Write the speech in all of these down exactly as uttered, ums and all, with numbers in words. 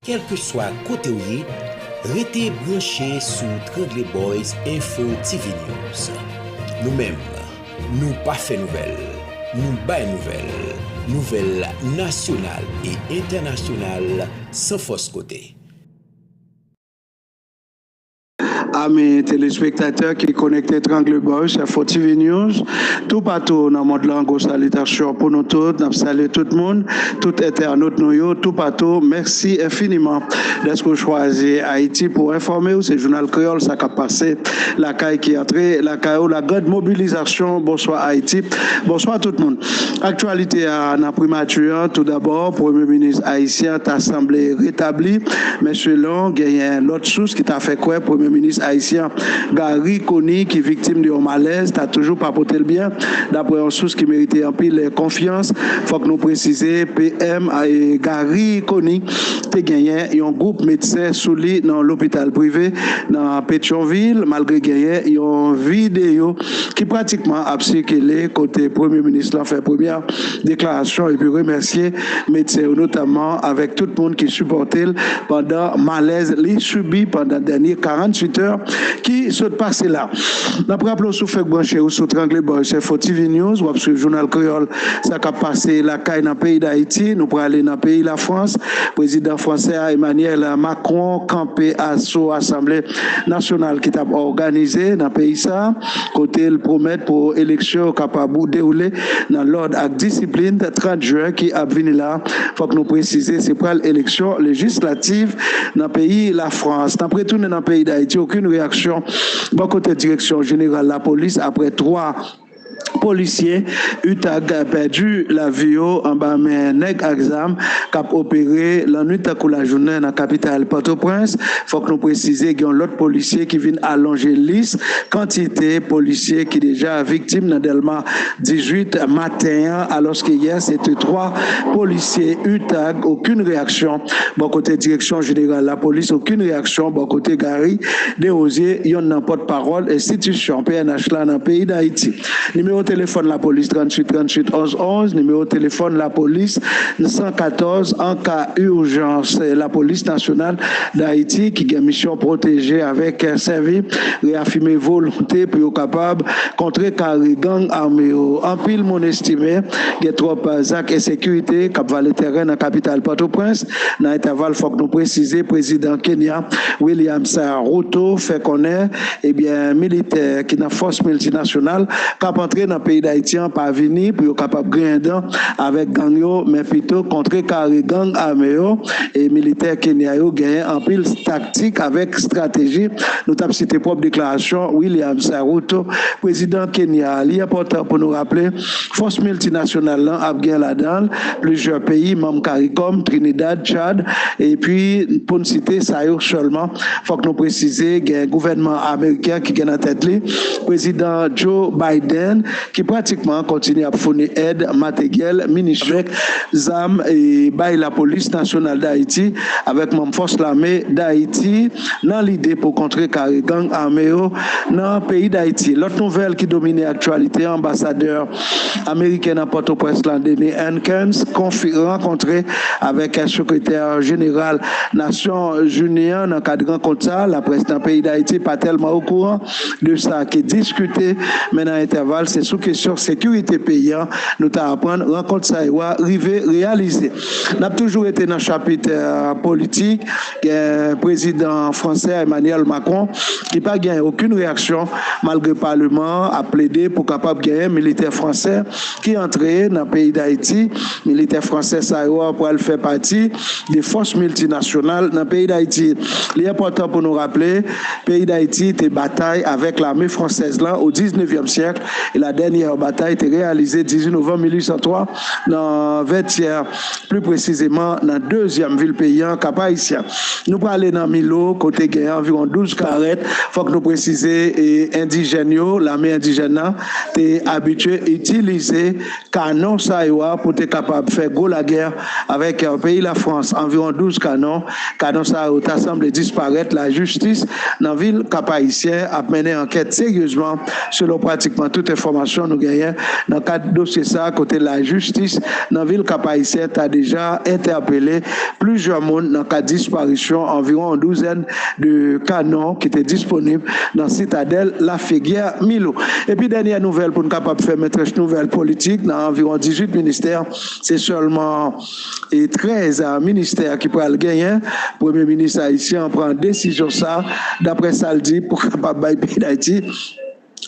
Kèlkeswa kote w ye, rete branche sou Trangle Boys Info T V News. Nou menm, nou pa fè nouvèl, nou bay nouvèl, nouvèl nasyonal e entènasyonal san fòs kote. Ami telespektatè ki konekte Trangle Boys Info T V News, toupatou nan mond lan, gwo salitasyon pou nou tout. N ap salye tout moun, tout entènot nou yo, toupatou. Mèsi enfiniman dèske w chwazi Ayiti pou enfòme w. Se Jounal Kreyòl, sa k ap pase lakay ki antre lakay ou. La grande mobilisation. Bonswa Ayiti. Bonswa tout moun. Aktyalite a nan primati an, toudabò, premye minis ayisyen ta sanble retabli, men selon genyen lòt sous ki ta fè kwè premye minis ayisyen Garry Conille, ki viktim de yon malèz, ta toujou pa pote l byen. Daprè yon sous ki merite anpil konfyans, fòk nou presize P M Garry Conille te genyen yon gwoup medsen sou li nan lopital prive nan Petyonvil, malgre genyen yon videyo ki pratikman ap sikile kote premye minis lan fè premyè deklarasyon epi remèsye medsen yo, notamman avèk tout moun ki sipòte l pandan malèz li sibi pandan dènye karanntuit è ki sot pase la. N ap raple w, si w fèk branche w sou Trangle Boys Info T V News, w ap swiv Jounal Kreyòl, sa k ap pase lakay nan peyi Dayiti. Nou prale nan peyi Lafrans. Prezidan fransè a, Emmanuel Macron, kanpe aso Asanble Nasyonal ki t ap òganize nan peyi sa a, kote l pwomèt pou eleksyon yo kapab dewoule nan lòd ak disiplin. Trant jen ki ap vini la, fòk nou presize, se pral eleksyon lejislativ nan peyi Lafrans. N ap retounen nan peyi Dayiti, okenn reyaksyon bò kote direksyon jeneral lapolis apre twa polisye UTAG pèdi lavi yo anba men nèg ak zam k ap opere lannwit tankou lajounen nan kapital Pòtoprens. Fòk nou presize, gen yon lòt polisye ki vin alonje lis kantite polisye ki deja viktim nan Dèlma dizuit maten an, alòske yè se te twa polisye UTAG. Okenn reyaksyon bò kote direksyon jeneral lapolis, okenn reyaksyon bò kote Garry Desrosiers, yonn nan pòtpawòl enstitisyon P N H la nan peyi Dayiti. Nimewo telefòn lapolis, tranntuit tranntuit onz onz, nimewo telefòn lapolis san katòz an ka ijans. Lapolis Nasyonal Dayiti, ki gen misyon pwoteje avèk sèvi, reyafime volonte pou yo kapab kontrekare gang ame yo. Anpil moun estime gen twòp zak ensekirite k ap vale tèren nan kapital Pòtoprens. Nan entèval, fòk nou presize, prezidan Kenya, Williams Ruto, fè konnen, ebyen, militè ki nan fòs miltinasyonal k ap antre nan peyi Dayiti an pa vini pou yo kapab griyen dan avèk gang yo, men pito kontrekare gang ame yo. E militè Kenya yo genyen anpil taktik avèk estrateji. Nou t ap site pwòp deklarasyon Williams Ruto, prezidan Kenya. Li enpòtan pou nou raple, fòs miltinasyonal lan ap gen ladan l plizyè peyi manm CARICOM, Trinidad, Tchad, epi pou n site sa yo sèlman. Fòk nou presize, gen gouvènman ameriken ki gen nan tèt li prezidan Joe Biden, ki pratikman kontinye ap founi èd materyèl, minisyon, avèk zam e bay Lapolis Nasyonal Dayiti, avèk manm fòs lame Dayiti, nan lide pou kontrekare gang ame yo nan peyi Dayiti. Lòt nouvèl ki domine aktyalite, anbasadè ameriken nan Pòtoprens lan, Denny Hankins, konfi-, rankontre avèk sekretè jeneral Nasyonzini an. Nan kad rankont sa, laprès nan peyi Dayiti pa tèlman okouran de sa ki diskite, men nan entèval, se sou kesyon sekirite peyi an nou ta aprann rankont sa yo a rive reyalize. N ap toujou rete nan chapit, eh, politik. Gen prezidan fransè Emmanuel Macron ki pa gen okenn reyaksyon, malgre paleman an ap plede pou kapab genyen militè fransè ki antre nan peyi Dayiti. Militè fransè sa yo a pral fè pati de fòs miltinasyonal nan peyi Dayiti. Li enpòtan pou nou raple, peyi Dayiti te batay avèk lame fransèz lan o diznevyèm syèk, e la dènyè batay te reyalize dizuit novanm mil uit san twa nan Vètyè, pli presizeman nan dezyèm vil peyi an, Kap Ayisyen. Nou prale nan Milo, kote gen anviwon douz karèt. Fòk nou presize, e, endijèn yo, lame endijèn nan, te abitye itilize kanon sa yo a pou te kapab fè gwo lagè avèk, eh, peyi Lafrans. Anviwon douz kanon. Kanon sa yo ta sanble disparèt. Lajistis nan vil Kap Ayisyen ap mennen ankèt seryezman, selon pratikman tout enfòmasyon Enfòmasyon nou genyen nan kad dosye sa a, kote lajistis nan vil Kap Ayisyen ta deja entèpele plizyè moun nan kad disparisyon anviwon yon douzèn de kanon ki te disponib nan Sitadèl Lafegyè Milo. Epi dènyè nouvèl pou n kapab fèmen tranch nouvèl politik nan anviwon dizuit ministè, se sèlman e trèz ministè ki pral genyen. Premye minis ayisyen an pran desizyon sa, daprè sa l di, pou kapab bay peyi Dayiti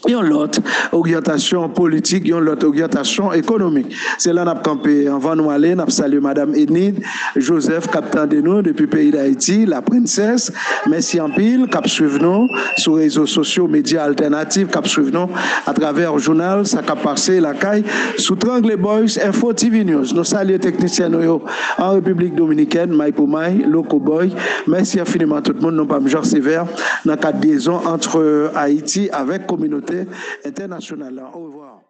yon lòt oryantasyon politik, yon lòt oryantasyon ekonomik. Se la n ap kanpe. Anvan nou ale, n ap salye Madanm Enid Joseph k ap tande nou depi peyi Dayiti, la prensès. Mèsi anpil, k ap swiv nou sou rezo sosyo, medya altènatif, k ap swiv nou atravè jounal Sa k ap pase lakay sou Trangle Boys Info T V News. Nou salye teknisyen nou yo an Repiblik Dominikèn, may pou may, Loco Boy. Mèsi enfiniman tout moun, nou pa m Jean Sévère, nan kad lyezon ant Ayiti avèk kominote entènasyonal la. Orevwa.